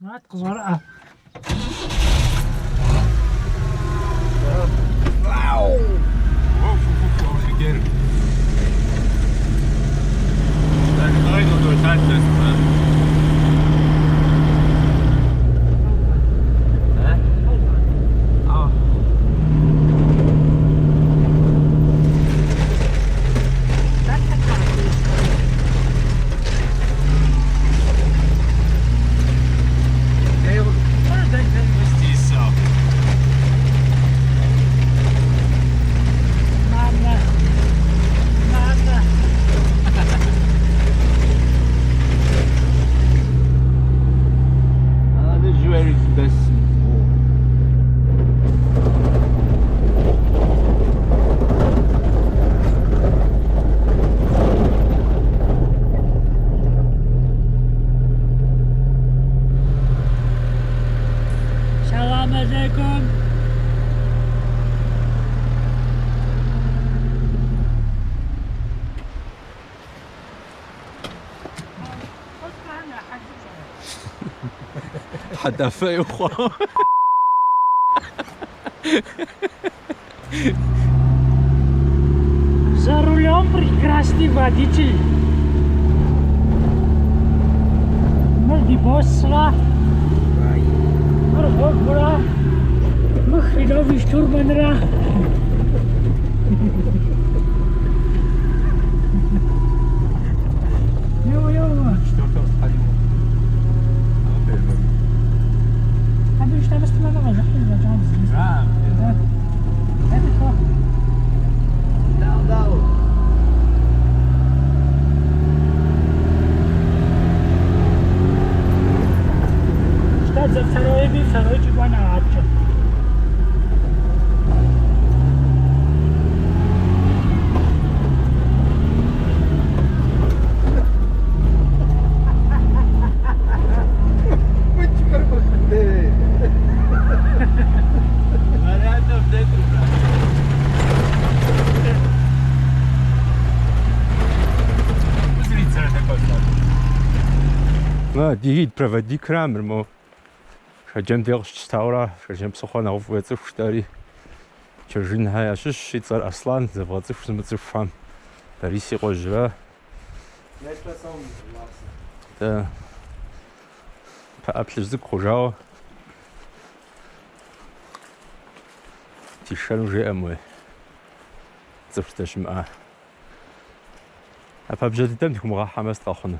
Мат къыщӏэрыӏэ. Мамэ, мамэ. Салам алейкум. Хьэдэфэ ихъуауэ. За рулем прекрасный водитель. Мыр ди боссра, мыр гъуэгура, мы хреновый штурманра. Еуэ, еуэ. Абы штабыстымэ къэжыхьын фӏэкӏа. Это кто? Ждать за второй, второй чемпионат. Мэ, ди гид проводникра мыр мо Шэджэм де къыщытщтауэра, Шэджэм псыхъуэ нэхъыфӏу ецӏыху жытӏэри. Чыржынхэ ящыщщ, и цӏэр Аслан, зэвгъэцӏыху зымыцӏыхухэм. Борис и къуэжьра. Дэ пыӏэ плъыжь цӏыкӏу хъужауэ дишэну жеӏэ мой цӏыху здэщымыӏа. А пэбжьэ дыдэм дыхумыгъэхьэмэ сыт къэхъуну?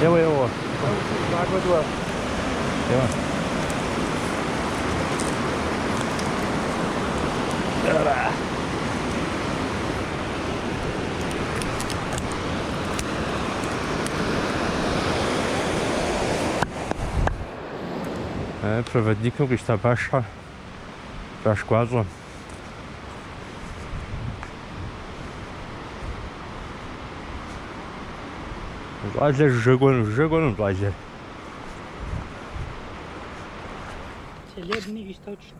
Еуэ, еуэ. Еуэ. Проводникым къищта башхьэр, баш гуащӏэм. Щӏалэр жыжьэ кӏуэну, жыжьэ кӏуэну щӏалэр. Целебный источник.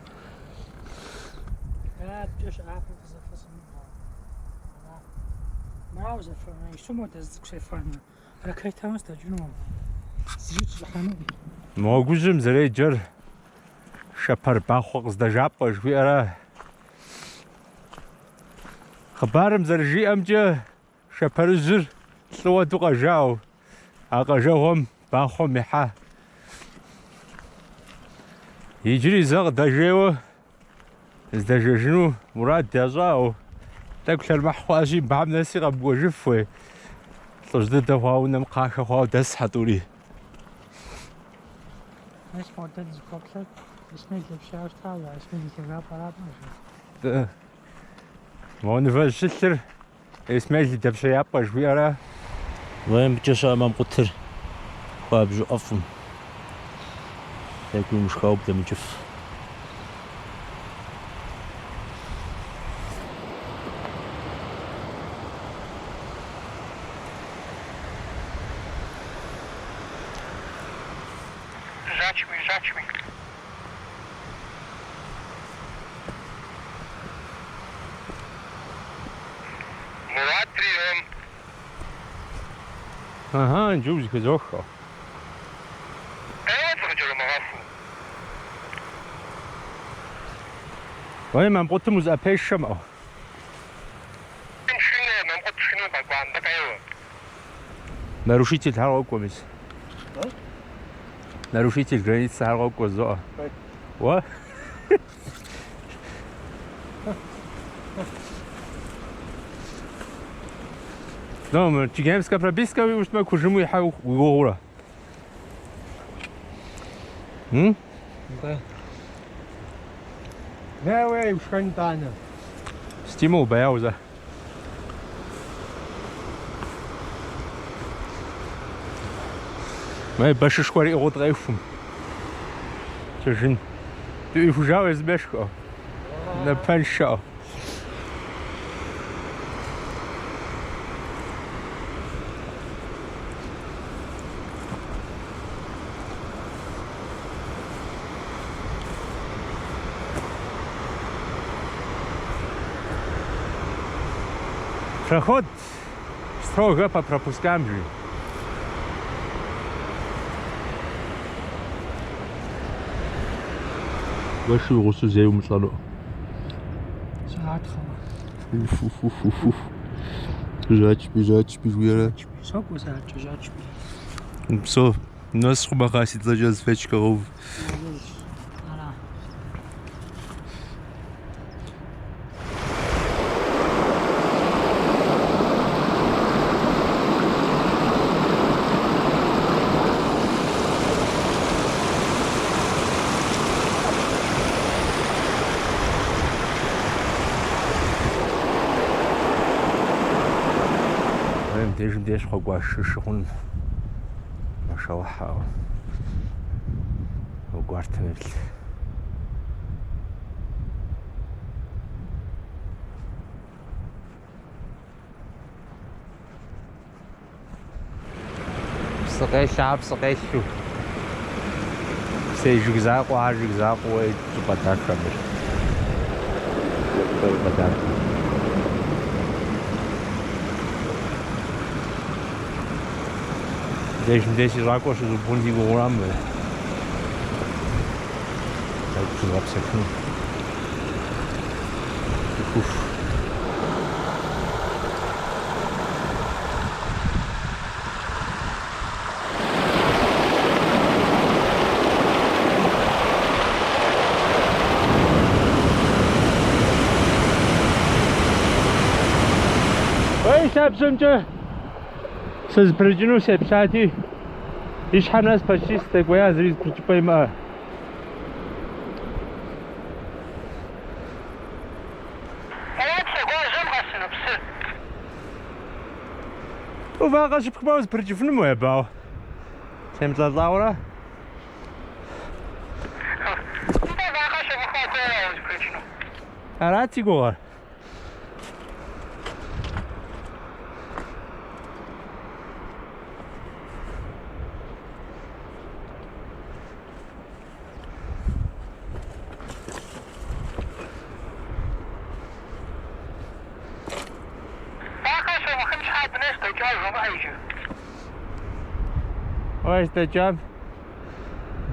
Абыкӏэ щыӏахэм фызэфэсыну. Мырауэ зэфэну, ису модэ зы цӏыкӏу сефэну. Ракетэм сыдэкӏыну. Зыри тщӏыхьэнукъым. Мы гъуэгужьым зэреджэр Шэпэр Бахъуэ къыздэжапӏэ жыхуиӏэра. Хъыбарым зэрыжиӏэмкӏэ, Шэпэрыжьыр лӏы уэду къэжау, а къэжэгъуэм Бахъуэм ихьа. Иджыри зэ къыдэжейуэ здэжэжыну мурад ящӏау, тӏэкӏу лъэрымыхь хъуащи, мыбыхэм нэси къэмыкӏуэжыф уей. Лӏыжь дыдэ хъуауэ унэм кхъахэ хъуауэ дэсхьэ тӏури. Мис модэ дызыхуэплъэр Исмел дэпщеяуэ щытауэ, Исмел и лъагапӏэракъым жи. Мо нывэжь щылъыр Исмел и дэпщеяпӏэ жыхуиӏэра? Уей, мыбыкӏэ щыӏэ мамкъутыр хуабжьу ӏэфӏым. Тӏэкӏуи умышхауэ блэмыкӏыф. Жьачми, жьачми. Мурат, прием. Ага, иджы узэхызох. Дауэ зыкъыкӏэрумыгъэхуу? Уей, мамкъутым узыӏэпешэ мыӏэу. Пшынэ, мамкъут пшынэу къэкӏуа, мыбы къеуэ. Нарушителхэр къокӏуэ, мис. Нарушитель границэхэр къокӏуэ жызоӏэ. Уэ? Ну, мы Чегемская прописка уиӏэу щытмэ, Куржым уихьэ уи гугъэурэ. М? Нтӏэ. Нэ, уей, ушхэн итӏанэ. Стимул бэяу зэ. Мэ башышхуэр иӏыгъыу дыкъехум. Чыржын. Дыӏуихужауэ езым ешхыӏэу. Напэншэӏэу. Проход строго по пропускам жи. Уэ шы уи гъусэу зэи умылӏэну. Сыгъатхъэмэ. Уф-уф-уф-уф. Жьачми, жьачми жыхуиӏэрэ. Сокӏуэ сэ адэкӏэ жьачми. Псо, нэс хъумэ хъа си цӏэкӏэ зы свечкэ гъэув. Ара. Уей, мыбдежым деж щхъуэгуашэ шыхъун мэшэухьэ. Гуартэм еплъ. Псы къелъа, псы къелъу. Псей жыг закъуэ, ар жыг закъуэ, уей, щӏыпӏэ дахэ мыр. Щӏыпӏэ дахэ. Мыбдежым деж си щӏакӏуэр щызубгъун си гугъурам мыр. Тӏэкӏу зызгъэпсэхуну. Уф. Уей, лъабжьэмкӏэ сызыпрыкӏыну сеплъати, и щхьэм нэс почти сыдэкӏуея, зыри зыпрыкӏыпӏэ имыӏэ. Мурат, лъэгуажьэм къэсыну псыр. Вакъэ щыпхмэ узыпрыкӏыфыну уей абы, ауэ темылӏэлӏауэрэ. Нтӏэ, вакъэ щымыхуа хуейуэ узыпрыкӏыну. Арат си гугъэр. щыӏэ иджы? Ой, здэкӏам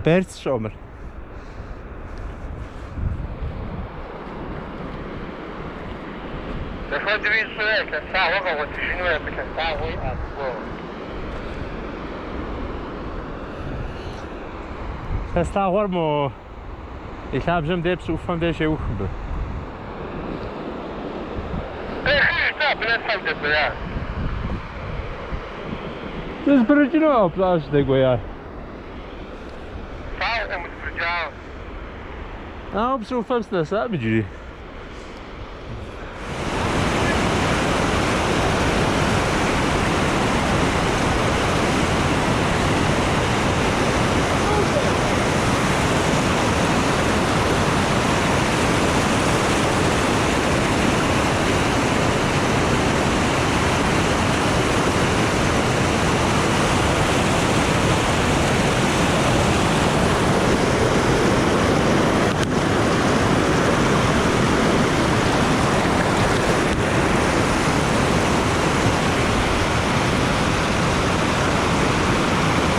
берц щӏомыр. Зэхуэдэуи щӏырэ лъэсагъуэ къэгъуэтыжыну абы лъэсагъуэ иӏэ гугъу. Лъэслъагъуэр мо и лъабжьэм де псы ӏуфэм де щеух мыбы. Къехыж-тӏэ, абы нэс щхьэ удэкӏуея? Сызэпрыкӏыну ауэ пщӏащ дэкӏуеяр. Слъагъукъым узэпрыкӏауэ. Ауэ псы ӏуфэм сынэсакъым иджыри.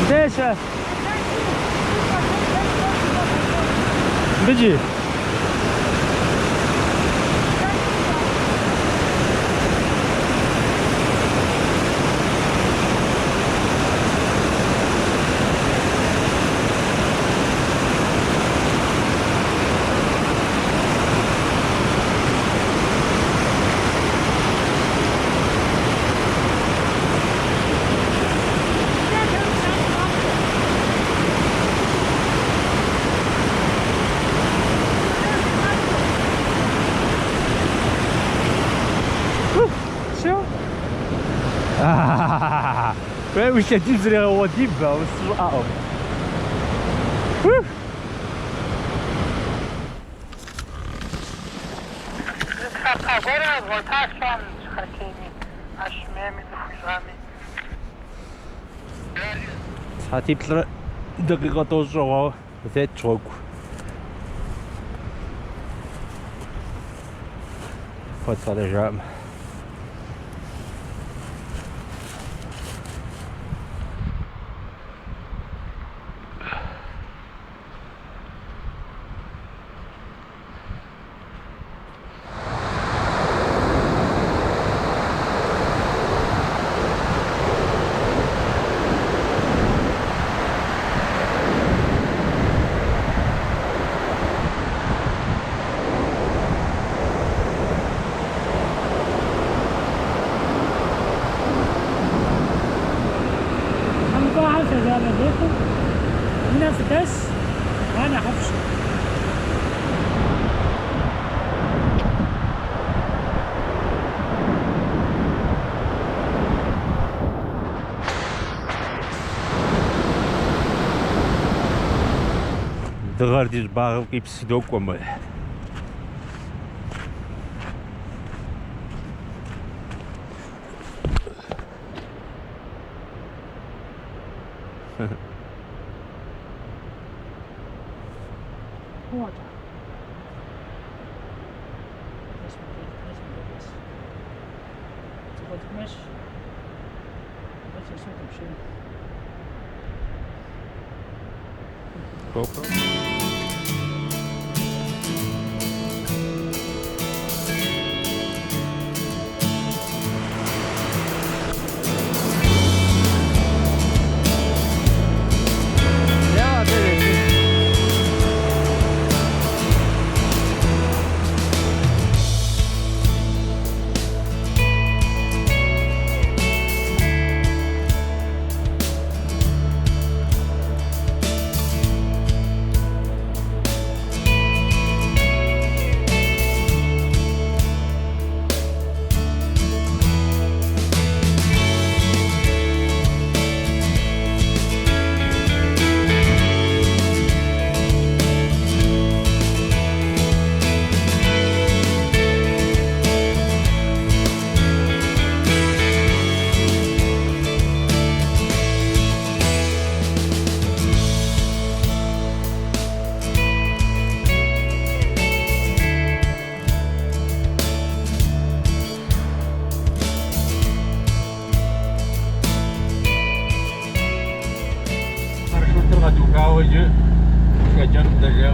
Дешэ. Быджи. Все? Уей, уи лъэдийм зрегъэуэдиб, ауэ сщӏыӏэкъым. Зы тхьэпэ гуэрым къэзгъуэтащ щӏам щхьэтейми, ӏэщмейми зыхуищӏами. Сыхьэтиплӏрэ дакъикъэ тӏощӏрэ хъуауэ дытетщ гъуэгу. Куэд къэнэжакъым. السلام عليكم. هنا في دس وأنا حفصة. Дыгъэр ди щӏыбагъым къипсу докӏуэ мы. Вот. Мис мыбдеж, мис мыбдеж. Цӏыкӏуэцӏыкӏумэщ. Абы сосудым. GoPro. Ja, det är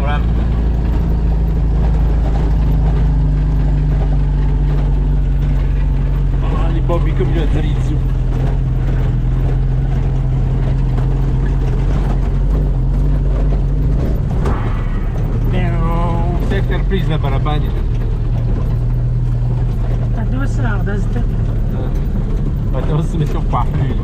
мурам. И бобикым зэридзу. У всех сюрприз на барабане. Подносами все пахли.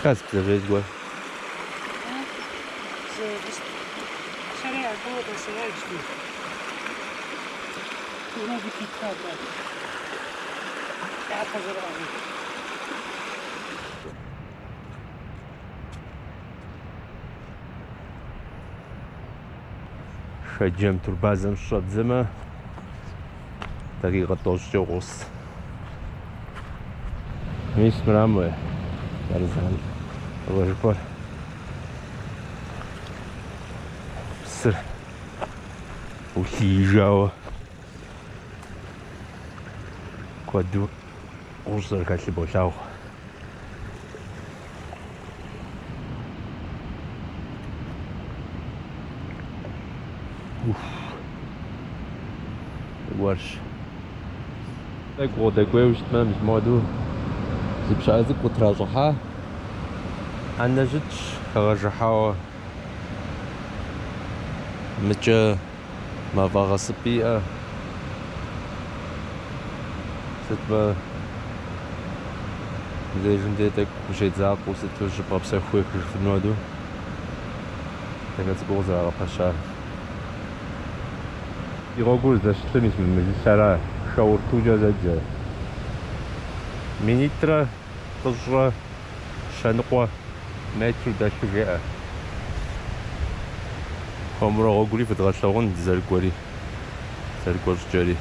Как згуэр? Шэджэм турбазэм щыщӏэбдзэмэ, дакъикъэ тӏощӏкӏэ укъос. Мис мырам Нарзан къыщӏэжыпӏэр. Псыр улъиижауэ куэду гъущӏ зэрыхэлъыр болъагъу. Уф. Уэрщ. Тӏэкӏу укъыдэкӏуейуэ щытмэ, мис моуэдэу зы пщыӏэ цӏыкӏу къытращӏыхьа. ӏэнэ щытщ хэгъэжыхьауэ. Мыкӏэ мафӏэ гъэсыпӏи иӏэ. Сытмэ, мыбдежым де тӏэкӏу ущедзакъэу сыту зыщыбгъэпсэхуу уехыжыфыну хуэдэу дахэ цӏыкӏуу къызэрагъэпэщар. Ди гъуэгур здэщытыр мис мы мылылъэра, Шауртукӏэ зэджэ. Минитӏрэ плӏыщӏрэ щэныкъуэ метру дэлъу жеӏэ. Хуэмурэ гъуэгури фыдгъэлъэгъун дызэрыкӏуэри, зэрыкӏуэ щӏыкӏэри.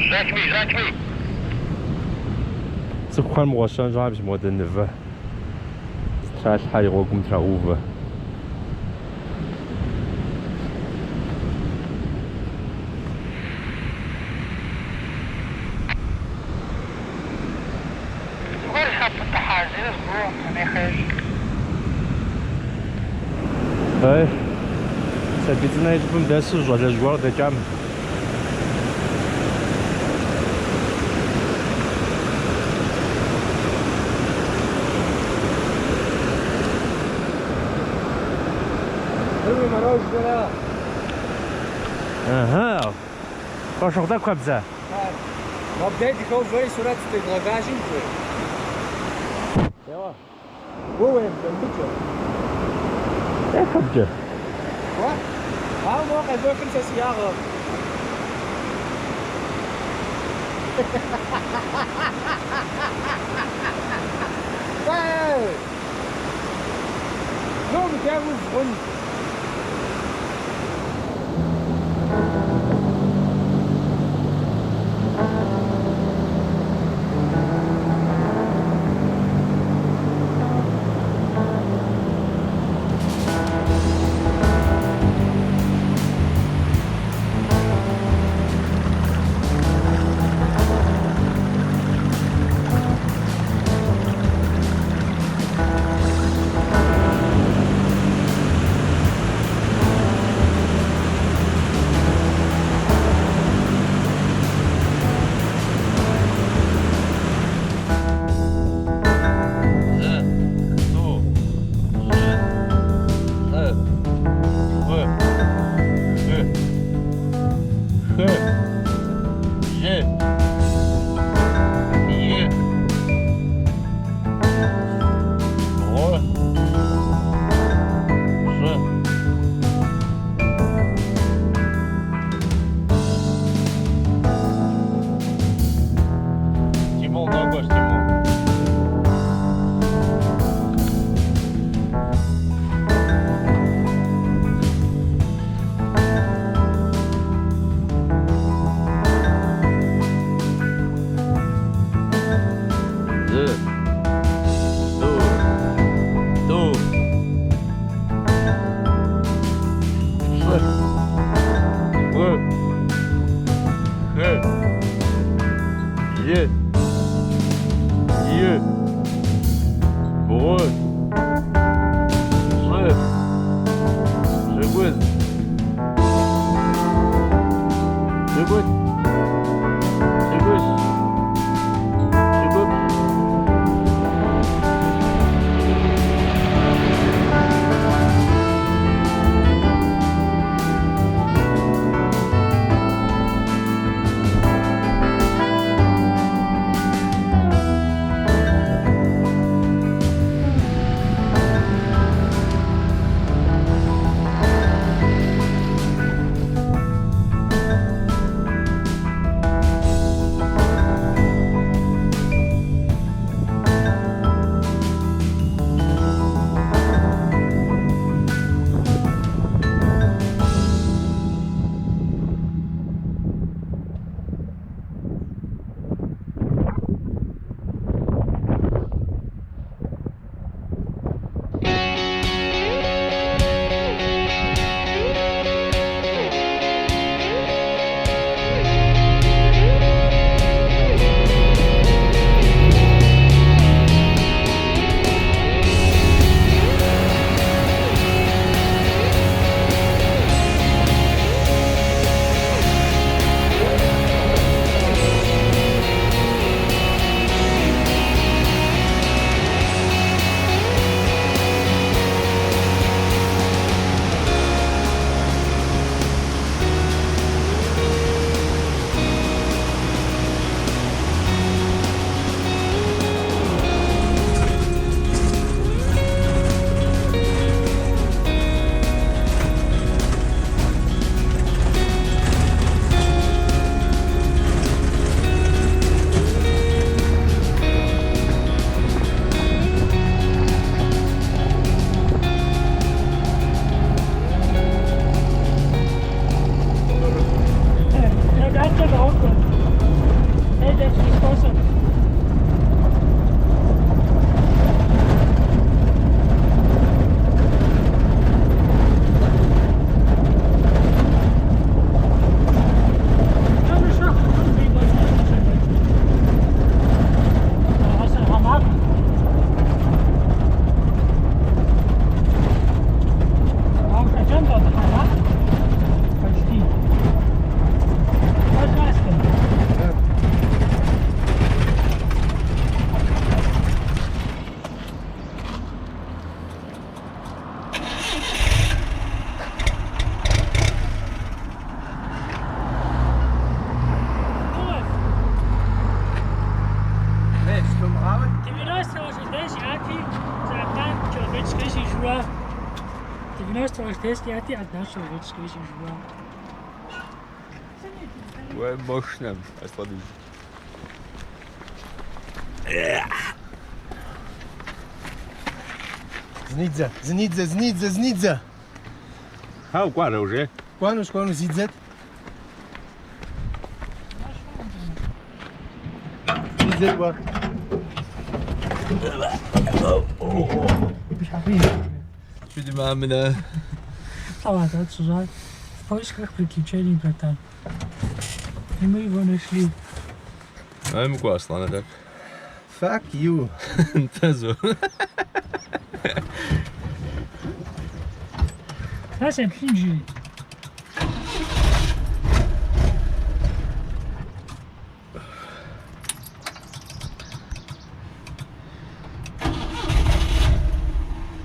Жэкӏми, жэкӏми. Цӏыхухэр мыгъуэщэн щхьа мис мыуэдэ нывэ зытралъхьэ и гъуэгум трагъэувэ. Зыгуэр зыхэпӏытӏыхьа зыри зыгуэркъым, ехэж. Эй, сабий цӏынэ и щӏыбым дэсу щӏалэжь гуэр къыдэкӏам. Мыр уи мороженэра? Ыхьы. Фошыгъу тӏэкӏу хэбдза? Мобдеж дыхэувэри сурэт зытедгъэхащи мыбы. Еуэ. Уэ уемыджэ мыбыкӏэ. Ех абыкӏэ. Уэ? Ауэ моуэ къевэхым сэ си ягъэкъым. Эй! Ну, мыбдеж ув хъун. И. Бгъу. Щӏы. Щӏыгуз. Щӏыгут. Щӏыгущ. Щӏыгупщӏ. Почти. Пожалуйста. Девяносто одна человеческая жила. Уэ, мощно, Аслан. Зынидзэ, зынидзэ, зынидзэ, зынидзэ. Хьэ, укӏуарэ уже? Кӏуэнущ, кӏуэну, зидзэт. Зидзэт, кӏуэ. Мамына. В поисках приключений, братан. И мы его нашли. Ай, мыкӏуэ, Аслан, так. Fuck you. Нтӏэ, зо. Сэ сеплъын жи.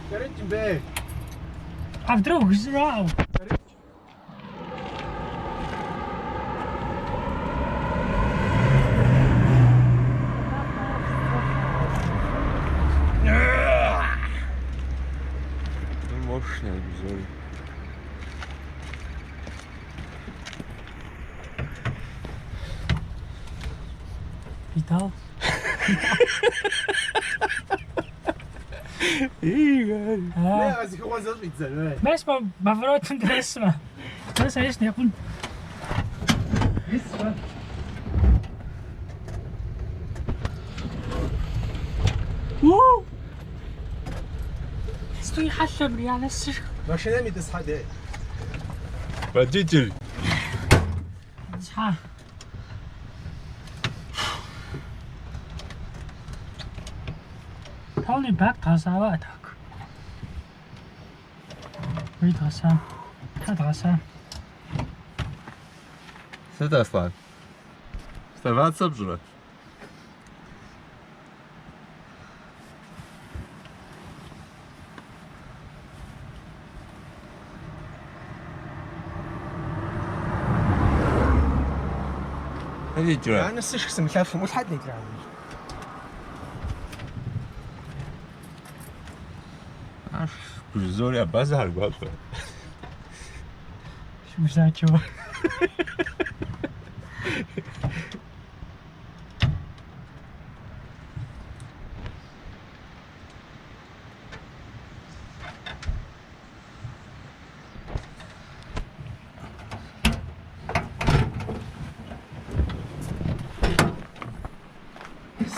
Короче, бэй. А вдруг жрал? Мощно, обзор. Видал? Бэй, зыхыгъуэ зэщӏидзэ, бэй. Мес поворотым дэсмэ. Сэ сэс некъун. У! Стой хьэлъэм, реально сышх. Машинэм итӏысхьэ дей. Водитель. Щхьэ. Полный бак дгъэсауэ атак. Уи дгъэсам. Тхьэ дгъэсам. Сыт, Аслан? Вставаться пщӏырэ? Хэт икӏрэ? Анэ сышх сымылъэфым, ӏулъхьэт никӏра? Аш, бжызори абазэхэр гуапэ. Шумжачево.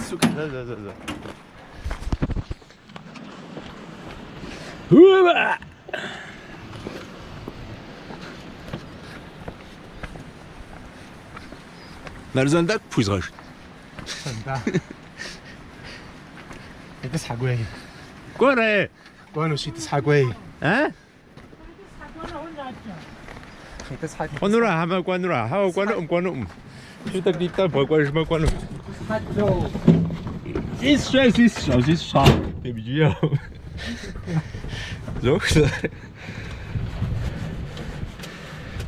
Сука, да, да, да, да. Уба! Нарзан тӏэкӏу пхуизгъэшт. Итӏысхьэ гуей. Кӏуэрэ! Кӏуэнущ, итӏысхьэ гуей. А? Итӏысхьэ. Хъунура, хьэмэ кӏуэнура? Хьэуэ, кӏуэнукъым, кӏуэнукъым. Щы тӏэкӏу итӏэ бгъэкӏуэжмэ кӏуэну. Сисщ, сисщ, сисщ, темыджыеу. Зохсэ.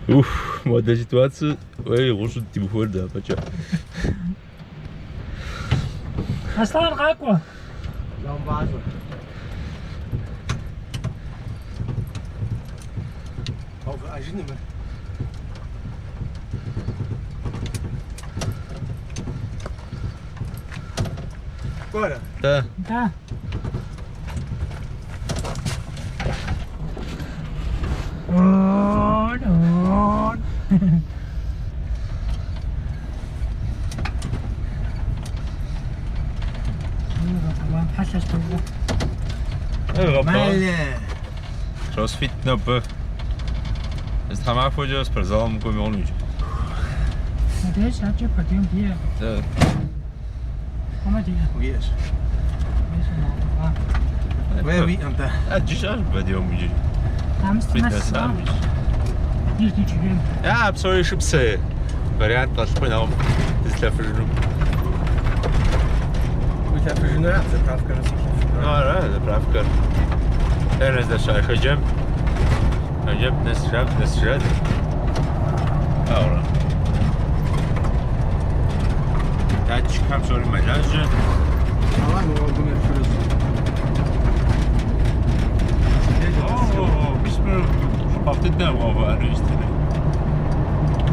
Уф, модэ ситуацие, уей, гъущӏу димыхуэр дэ афӏэкӏэ. Аслан къакӏуэ. Ломбазэ. Къэувыӏэжынымэ. Кӏуэрэ? Да. Да. Он, он. Хьэлъэщ догуэ. Малэ. Кроссфит нобэ. Зы тхьэмахуэкӏэ спортзалым мыкӏуэми хъуну иджы. Мыдейщ адэкӏэ подъем диӏэ. Да. Хьэмэ диӏэ. Уиӏэщ. Мис унагъуэ. Уей, уиӏэм, да. А, иджы щыӏэщ подъем иджыри. Амыс Фитнес-ам иджы. Нижний Чегем. А, псори шыпсэ. Вариант къэлъыхъуи нэхъыфӏ дызылъэфыжыну. Уилъэфыжынура заправкэр силъэфыну? Ну, ара, заправкэр. Дэнэ здэщыӏэ Шэджэм? Шэджэм дынэсыжам, дынэсыжат. Ауэрэ. Датчикхэм псори мэлажьэ. Ала, мы гъуэгум епхырыщ. О, мис мыр щӏыпӏэфӏ дыдэ угъэувыӏэну истыни.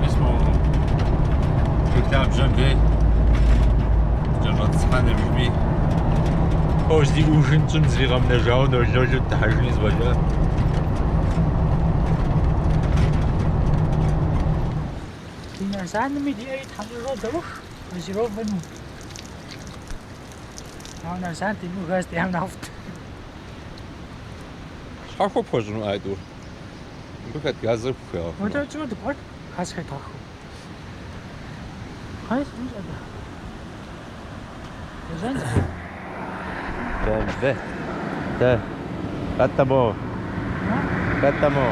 Мис мо жыг лъабжьэм дей кӏэщӏэтӏысхьэныр жыми. Ди ужин тщӏым зригъэмынэжауэ ноль-нолу дыхьэжыни зэфӏэкӏа. Ди нарзанми ди ӏэ итхьэщӏыжу доух, газированный. Ауэ нарзан димыӏэу газ диӏэм нэхъыфӏт. Щхьэхуэ пхуэщӏыну ӏэтӏур? Мыбы хэт газыр пхуегъэхуну? Модэ тщӏыуэ дыкӏуэрт, газ хедгъэхыу. Газ мис абы. Ежьэн зыхуей. BMW. Да. Хэтамо. Хэтамо.